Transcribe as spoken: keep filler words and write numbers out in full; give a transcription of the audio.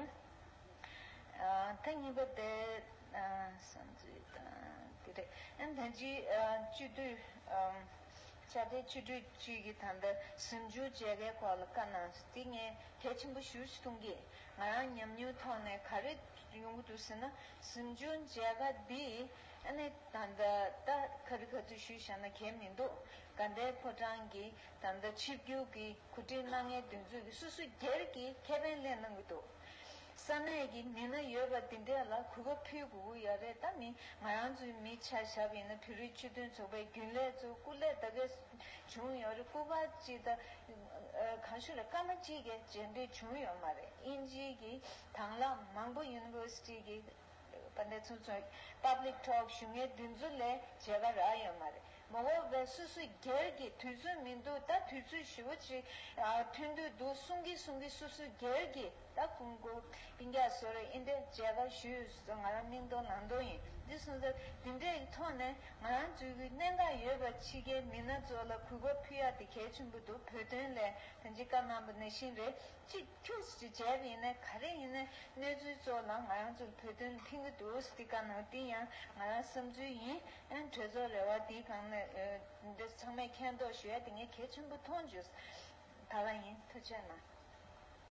ཨ། ཐེངས་གཉིས་པ་དེ། ཨ། བསམ་ཚུལ་དང་དེ་རེད། ཨ་ནི་ད་ཅི། ཨ། སྤྱི་འཐུས། ཨ། ཕྱག་སྦྲེལ་སྤྱི་འཐུས་གཅིག་གིས་ད་ལྟ་གཟིམ་ཆུང་མཇལ་ཁའི་སྐོར་ལ་བཀའ་གནང་སོང་། དེ་ངས་གལ་ཆེན་པོ་ཞེ་པོ་ཅིག་མཐོང་གི། ང་རང་ཉམས་མྱོང་ཐོག་ནས་ག་རེ་ཡོང་གི་འདུག་ཟེར་ན། གཟིམ་ཆུང་མཇལ་ཁ་འདི་ཨ་ནི་ད་ལྟ་ད་ག་རེ་ག་ཚོད་ཞུས་བཞག་ན་གལ་མི་འདུག་དགའ་ལྡན་ཕོ་བྲང་གི་ད་ལྟ་ཆིབས་བསྒྱུར་གྱི་གོ་སྒྲིག་གནང་མཁན་དེ་ཚོས་ཀྱི་སོ་སོ་སྒེར་གྱི་ཁེ་ཕན་ལེན་གནང་གི་འདུག་ས་གནས་ཀྱི་མི་སྣ་ཡོད་པ་འདི་འདྲས་ལ་གོ་སྐབས་ཕུལ་དགོས་ཀྱི་ཡོད་རེད། ད་མི་ང་རང་ཚོའི་མི་ཆ་བཞག་པ་ཡིན་ན། བོད་རིགས་སྤྱི་མཐུན་ཚོགས་པའི་རྒྱུན་ལས་ཚོ་སྐུ་ལས་ད་གས་བྱུང་ཡོད་རེད། སྐུ་པར་གཅིག་དང་། ཨ། གང་ཞུ་རེད། སྐར་མ་གཅིག་གི་མཇལ་འཕྲད་བྱུང་ཡོད་མ་རེད། དབྱིན་ཇིའི་གི་དང་བླངས་མང་པོ་ཡུ་ནི་ཝར་སི་ཊི་གི་དཔལ་ལྡན་ཚོ་ཚོ་པབ་ལིག་ཊོག་ཞུ་མཁན་འདི་ཚོ་ལས་མཇལ་ཁ་རག་ཡོད་མ་རེད། མ་འོངས་པའི་སོ་སོ་སྒེར་གྱི། དུས་ཚོད་མི་འདུག་ད་དུས་ཚོད་ཞེ་པོ་ཅིག་ཨ། ཐོན་དུས་འདུག་གསུང་གི་གསུང་གི་སོ་སོ་སྒེར་གྱི། ད་ཁོང་ཁོ་སྤུན་ཀྱག་བཟོ་རེད། འདི་འདྲས་མཇལ་ཁ་ཞུས་སོང་། ང་རང་མིང་ཐོ་ནང་ཐོ་ཡིན། འདི་སོང་ཙང་འདི་འདྲས་ཀྱི་ཐོག་ནས་ང་རང་ཚོའི་གི་གནད་འགག་ཡོད་པ་ཕྱི་རྒྱལ་མི་སྣ་ཚོ་ལ་གོ་སྐབས་ཕུལ་ཡག་དེ་གལ་ཆེན་པོ་འདུག་བོད་དོན་ལ་ད་ཅི་བཀའ་གནང་བ་ནང་བཞིན་རེད། གཅིག་ཁྱུག་ཙམ་མཇལ་བ་ཡིན་ན། ག་རེ་ཡིན་ན་གནས་ཚུལ་གཙོ་བོ་ལ་ང་རང་ཚོ་བོད་དོན་ལ་ཕན་གྱི་འདུག་ཟེར་དེ་བཀའ་གནང་། དེ་ཡང་ང་རང་བསམ་ཚུལ་ཡིན། ཨ། གྲོས་ཚོགས་རེ་བ་དེའི་སྒང་ནས། ཨ། འདི་ཚང་མས་མཁྱེན་རྟོགས་ཞུ་ཡ་དེ་ངས་གལ་ཆེན་པོ་མཐོང་བྱུང་། ད་ག་ཡིན། ཐུགས་རྗེ་གནང་།